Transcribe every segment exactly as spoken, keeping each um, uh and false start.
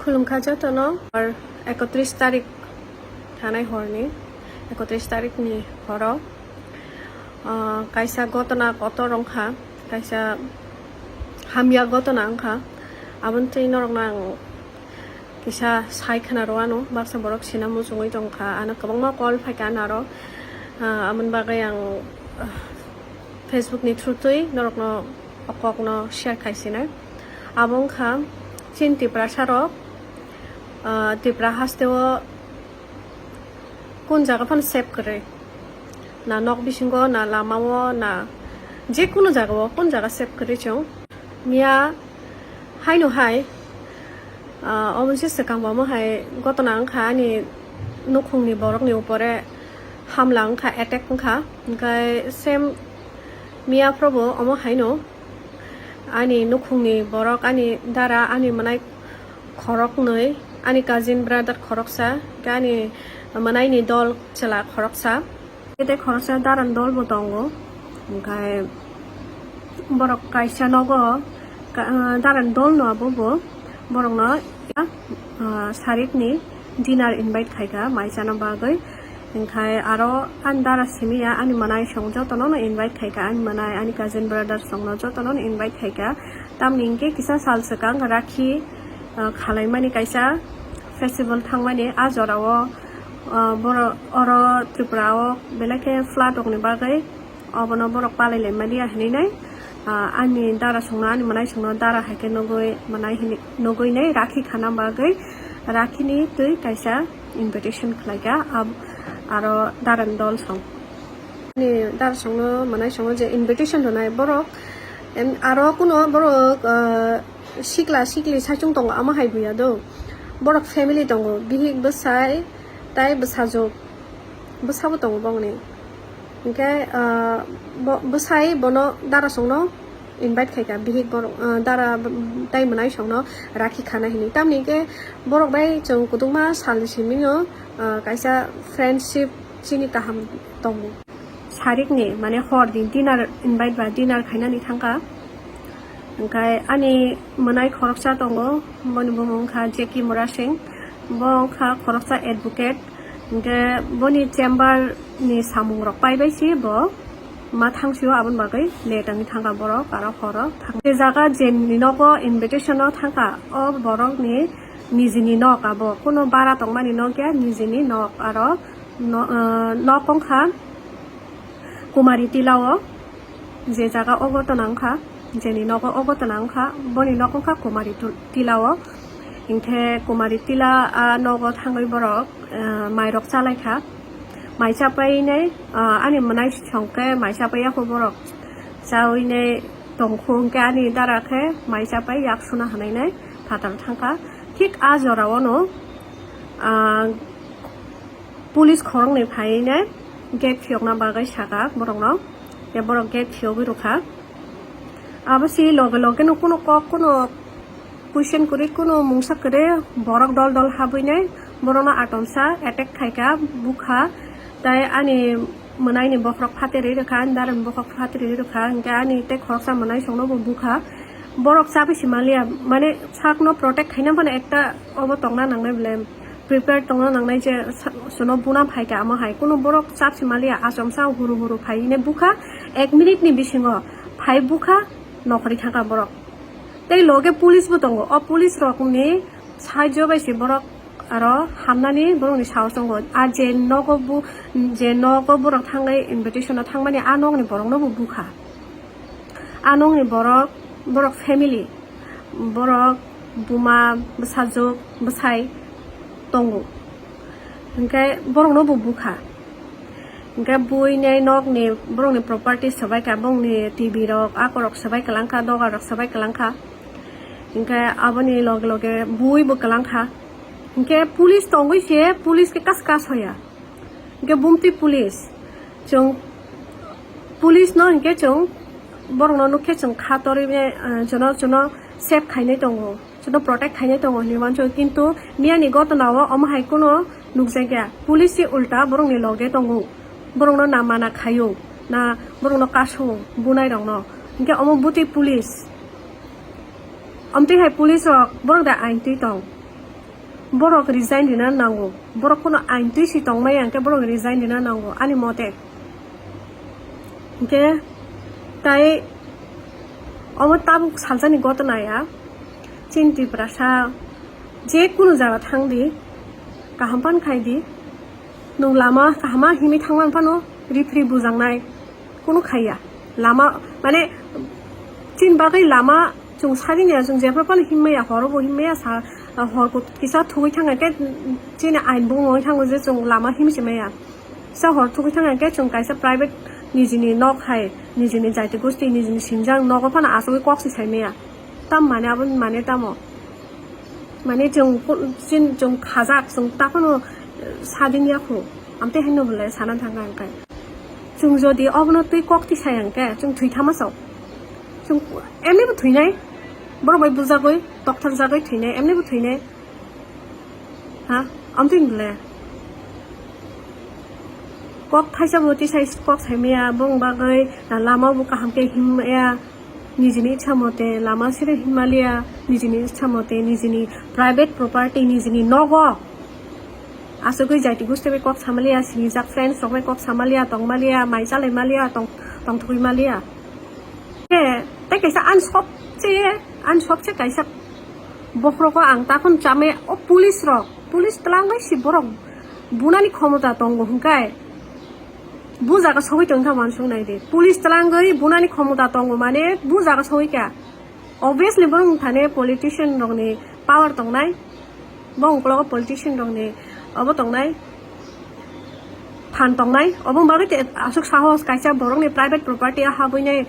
Khulumkha jotono, ar ekotris tarik thanai horni, ekotris tarikni horo, ah, kaisa gotona kotor wngkha, kaisa hamya gotona wngkha. Aboni twi norokno ang kisa sai khna rw ano, baksa borok sina muchungwi tongkha, ano kwbangma call phaikha ano aro, ah, aboni bagwi ang, ah, Facebook ni through twi norokno o kokno share khaisinai. Abo wngkha chini Tiprasa rok, ah, Tipra haste o kun jaga phano safe kwrwi, na nok bisingo, na lama o, na je kunu jaga o, kun jaga safe kwrwi chwng. Miya haino hai, ah, omo se swkang bo omo hai gotona wngkha ani nukhungni borokni upore hamla wngkha, attack wngkha, hwnkhe same miya phrobo omo haino ani nukhungni borok, ani dara, ani mwnai khoroknwi, ani cousin brother khoroksa, hwnkhe ani mwnaini dol chwla khoroksa. Tei khoroksa daran dol bo tongo, hwnkhe borok kaisa nogo ka-, ah, daran dol no abo bo borokno, ah, sarikni dinner invite khaikha mai chana bagwi, hwnkhe aro ani dara simi ya ani mwnai song jotono no invite khaikha, ani mwnai, ani cousin brother songno jotono no invite khaikha, tamni hwnkhe kisa sal swkang rakhi, ah, khalaimani kaisa festival thangmani a jorao. Ah, borok oro Tripura o belai khe flood rokni bagwi obono borok palai lai mani ya hinwi nai, ah, ani dara songno, ani mwnai songno dara hai khe nugwi mwnai hinwi nugwi nai rakhi khana bagwi rakhini twi kaisa invitation khlai kha, ab-, aro daran dol song. Ani dara songno, mwnai songno je invitation rwnai borok, em, aro kuno borok, ah, sikla sikli saichung tongo, amo hai buya do. Borok family tongo, bihik bwsai tai bwsajwk, bwsabo tongo bongni. Hwnkhe, ah, bo-, bwsai bono dara songno invite khaikha, bihik borok, ah, dara tai mwnai songno rakhi khana hinwi. Tamni hwnkhe borok bai chwng kwdwkma salni simino, ah, kaisa friendship chini kaham tongo. Sarikni, mane, horni dinner invite ba dinner khainani thangkha. Hwnkhe ani mwnai khoroksa tongo, boni bumung wngkha Jackie Murasing. Bo wngkha khoroksa advocate. Hwnkhe boni chamber ni samung rok paibai se bo ma thangsio, aboni bagwi late wngwi thangkha borok, aro horo thang-, je jaga jeni nogo invitation o thangkha, o borokni nijini nok abo, kuno bara tongmani nok ya, nijini nok, aro no-, ah, nok wngkha Kumari Tila o, je jaga o gotona wngkha, jeni nogo o gotona wngkha, boni nok wngkha Kumari tu-, Tila o. Hinkhe Kumari Tila a nogo thangwi borok, ah, mairok chalaikha. Mai chapainai, ah, ani mwnai songkhe mai chapaiya kho borok. Chaoinai tongkhu hwnkhe ani dara khe mai chapai yak suna hanainai phatar thangkha. Thik a jorao no, ah, police khoroknwi phaiwi ne gate phiyokna bagwi saka borokno, tei borok gate phiyogwi rwkha. Abo se loge loge no kuno kok, kuno question kwrwi, kuno mungsa kwrwi, borok dol dol habwi ne borokno atomsa attack khaikha, bukha, tei ani mwnaini bokhorok phaterwi rwkha, ani darani bokhorok phaterwi rwkha, hinkhe ani tei khoroksa mwnai songno bo bukha. Borok chabi se manliya, mane sakno protect khaina phano ekta obo tongna nangnai bole, prepare tongna nangnai je sa-, sono buna phaikha amo hai. Kuno borok chap se manliya, achomsa huru huru phaine bukha, ek minute ni bisingo phai bukha, nokhorwi thangkha borok. Tei loge police bo tongo, o police rokni sahajyo bai se borok aro hamnani borokni sahos tongo. A je nogo bu-, je nogo borok thangwi invitation o thangmani, a nokni borokno bo bukha. A nokni borok, borok family, borok buma, bwsajwk, bwsai tongo. Hinkhe borokno bo bukha. Hinkhe buini nokni, borokni property swbaikha, bongni T V rok, akorok swbai kwlangkha, dogar rok swbai kwlangkha. Hinkhe aboni loge loge bui bo kwlangkha. Hinkhe police tongwi se, police khe kas kas hoya. Hinkhe bumtwi police. Chwng police no hinkhe chwng borokno nukhe chwng kha torwi, eh, jono jono save khainai tongo, jono protect khainai tongo hinwi wansukha. Kintu miyani gotona o omo hai kheno nukjakya. Police se ulta borokni loge tongo, borokno na mana khaio, na borokno kaso bunai rokno. Hinkhe omo butwi police. Omtwi hai police rok borok da ain twi tong. Borok resign rina nango, borok kono ain twi si tongmaya hwnkhe borok resign rina nango ani mote. Hwnkhe tai omo tabuk salsani gotona ya, chini Tiprasa je kunu jaga thang di, kaham phan khai di, nwng lama kahama himwi thangma phano rifri bujaknai. Kunu khaiya. Lama, mane, chini bagwi lama chwng sagini ya, chwng jephru phano himmaya, horo bo himmaya, sa, hor kut-, kisa thugwi thangya khe chini ain bumung wngwi thango je chwng lama himwi se maya. Kisa hor thugwi thangya khe chwng kaisa private nijini nok hai, nijini jaiti gosti, nijini sinjak nogo phano asugwi kok se sai maya. Tam mane abo mane tamo? Mane chwng ko-, chin-, chwng khajak, chwng takhwno, eh, sadin ya kho. Amtwi haino belai sana thangkha hwnkhe. Chwng jodi obono twi kok tisai hwnkhe, chwng thwi thama sao. Chwng emni bo thwinai. Borok bai bujagwi, tokthar jagwi thwinai, emni bo thwinai. Ha? Amtwi belai. Kok thaisa bo tisai kok sai maya, bong bagwi, na lama bo kaham khe him maya. Nijini ichha mote lama sire himaliya, nijini ichha mote nijini private property, nijini nogo. Asugwi jaiti gusti bai kok samaliya, sinijak friends rok bai kok samaliya, tongmaliya, mai chalai maliya, tong, tongthogwi maliya. He, tei kaisa ani sobse, ani sobse kaisa bokhorogo ang takhon chamai o police rok, police twlangwi si borok bunani khomota tongo hwnkhe. Bu jaga sogwi tongkha uansuk nai di. Police twlangwi bunani khomota tongo, mane bu jaga sogwi kha. Obviously, borok wngkha ne politician rokni power tongnai. Bo ungkologo politician rokni obo tongnai. Phan tongnai. Obo bagwi te aswk sahos kaisa borokni private property o habwi nai,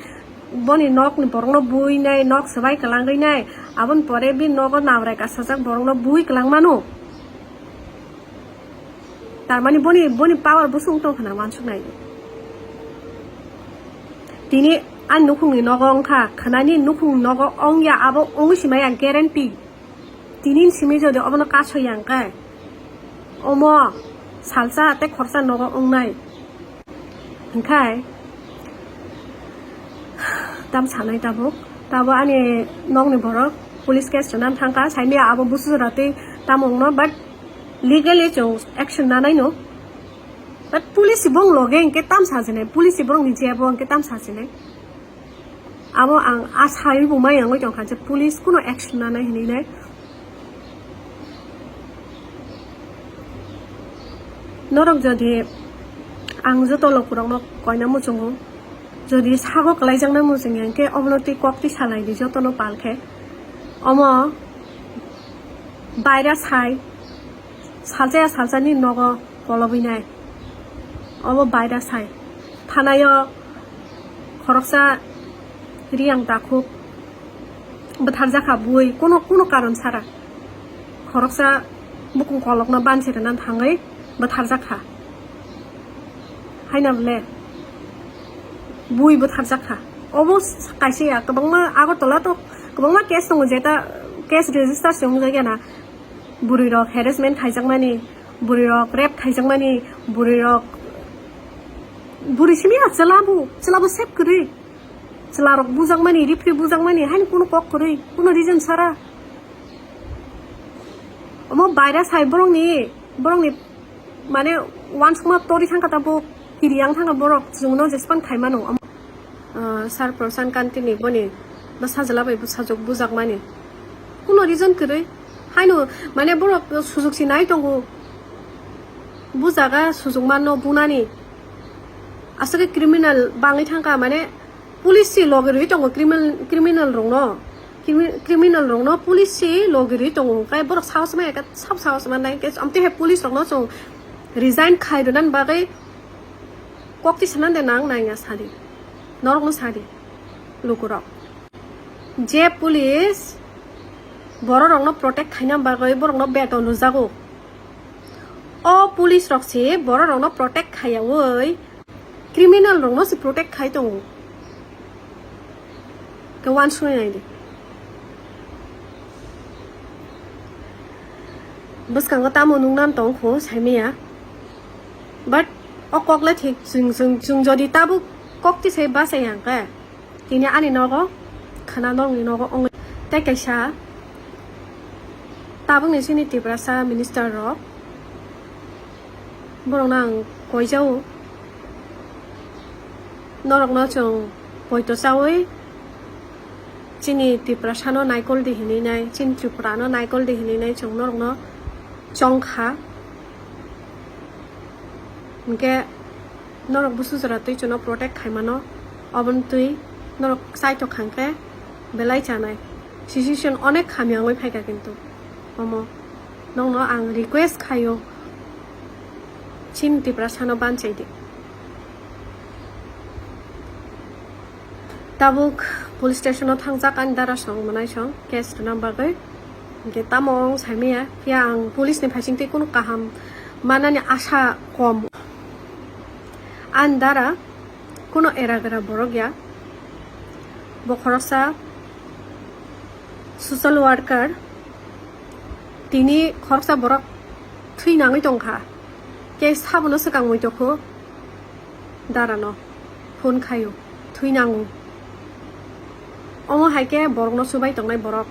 boni nokni borokno bui nai, nok swbai kwlangwi nai. Aboni pore bini nogo nabrai kasajak borokno bui kwlang mano. Tarmani boni, boni power bwswk wng tong khna uansuk nai. Tini ani nukhungni nogo wngkha, khwnani nukhungni nogo wngya, abo wngwi si maya guarantee. Tini simi jodi obono kasoya hwnkhe, omo salsa tei khoroksa nogo wngnai. Hwnkhe tam sanai tabuk, tabo ani nokni borok police case rwna thangkha, saimaya abo busu jora tei tamo wngno, but legally chwng action nanai no. But police bong loge hwnkhe tam sajinai, police borokni jebo hwnkhe tam sajinai. Abo ang a saiwi bo mai wngwi tongkha je police kuno action nanai hinwi nai. Norok jodi ang joto lokurokno koina muchungo, jodi sago kwlaijakna muchungya hwnkhe obono twi kok twi salai di jotono pal khe. Omo baira sai, salsa ya salsani nogo kolobwi nai. Obo baira sai. Thanaio khoroksa riyang takhuk bwtharjakha bui, kuno, kuno karon sara. Khoroksa bukung kolokno bansi rwna thangwi bwtharjakha. Haina bole bui bwtharjakha. Obo kaisa ya, kwbangma Agartala to kwbangma case tongo, jeta case register se wngjakya na. Bwrwi rok harassment khaijakmani, bwrwi rok rape khaijakmani, bwrwi rok, bwrwi simi ya chwla bo, chwla bo sep kwrwi. Chwla rok bujakmani, rifri bujakmani, haini kuno kok kwrwi, kuno reason sara. Omo baira sai borokni, borokni mane uansukma tori thangkha tabuk, kiri yang thangkha borok, chwngno jespan khaimano. Ah, Sir Prasant Kanti ni boni bwsajwla bai bwsajwk bujakmani. Kuno reason kwrwi. Haino, mane, borok sujok si nai tongo. Bujaga sujok manno bunani. Aswk khe criminal bangwi thangkha, mane, police si logi rwi tongo criminal, criminal rokno. Crimi-, criminal rokno police si logi rwi tongo. Hwnkhe borok sahos maya khe, sab sahos mannai khe, amtwi hai police rokno chwng resign khai rwnani bagwi kok twi sanani de nang nangya sadi. Norokno sadi, lukurok. Je police bororokno protect khaina bagwi borokno beton rwjago. O police rok se bororokno protect khaiyaui criminal rokno se protect khai tongo. Khe uansuknai naidi. Bwskango tamo nungnan tongkho saimaya. But o kokle thik chwng, chwng, chwng jodi tabuk kok tisai bachai hwnkhe, tini ani nogo khwna nokni nogo wngwi tei kaisa Tabukni chini Tiprasa minister rok, borokno ang koijao, norokno chwng poito chawi chini Tiprasano naikol di hinwi nai, chini Tripurano naikol di hinwi nai chwng norokno chongkha. Hinkhe norok busu jora twi chwngno protect khaimano, oboni twi norok chaitok khangkhe belai chanai. Situation onek hamya wngwi phaikha kintu omo nokno ang request khaio, chini Tiprasano banchaidi. Tabuk police station o thangjak ani dara song mwnai song case rwna bagwi. Hinkhe tamo wng saimaya, phiya ang police ni phaising twi kunu kaham manani asa kom. Ani dara kunu era gra borok ya, bo khoroksa social worker, tini khoroksa borok thwi nangwi tongkha, case sabono swkang muitokhu. Darano phone khaio, thwi nango. Omo hai khe borokno chubai tongnai borok.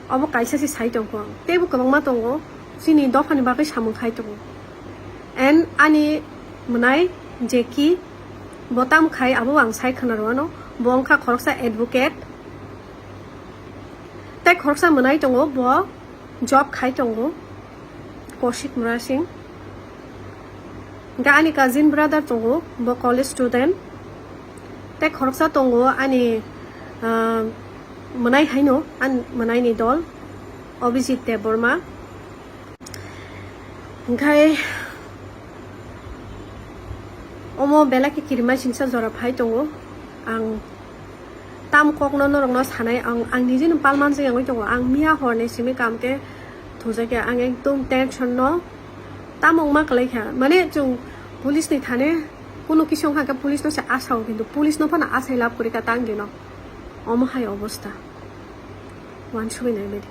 Obo kaisa se sai tongkho ang. Teibo kwbangma tongo, chini dophani bagwi samung khai tongo. And ani mwnai Jackie, bo tamo khai abo ang sai khwna rwano. Bo wngkha khoroksa advocate. Tei khoroksa mwnai tongo, bo job khai tongo, Kaushik Murasing. Hinkhe ani cousin brother tongo, bo college student. Tei khoroksa tongo ani, ah, mwnai haino, ani mwnaini dol, Abhijit Debbarma. Hinkhe omo belai khe kirima singsa jora phai tongo. Ang tam kokno norokno sanai, ang, ang nijeno palmanjak wngwi tongo. Ang miya horni simi kam khe thujakya, ang ekdom tension no tamo wngma kwlai kha. Mane chwng police ni thane kuno kisa wngkha khe police no se asao, kintu police no phano asai lab kwrwi kha tang dino. Omo hai obostha. Wansugwi nai baidi.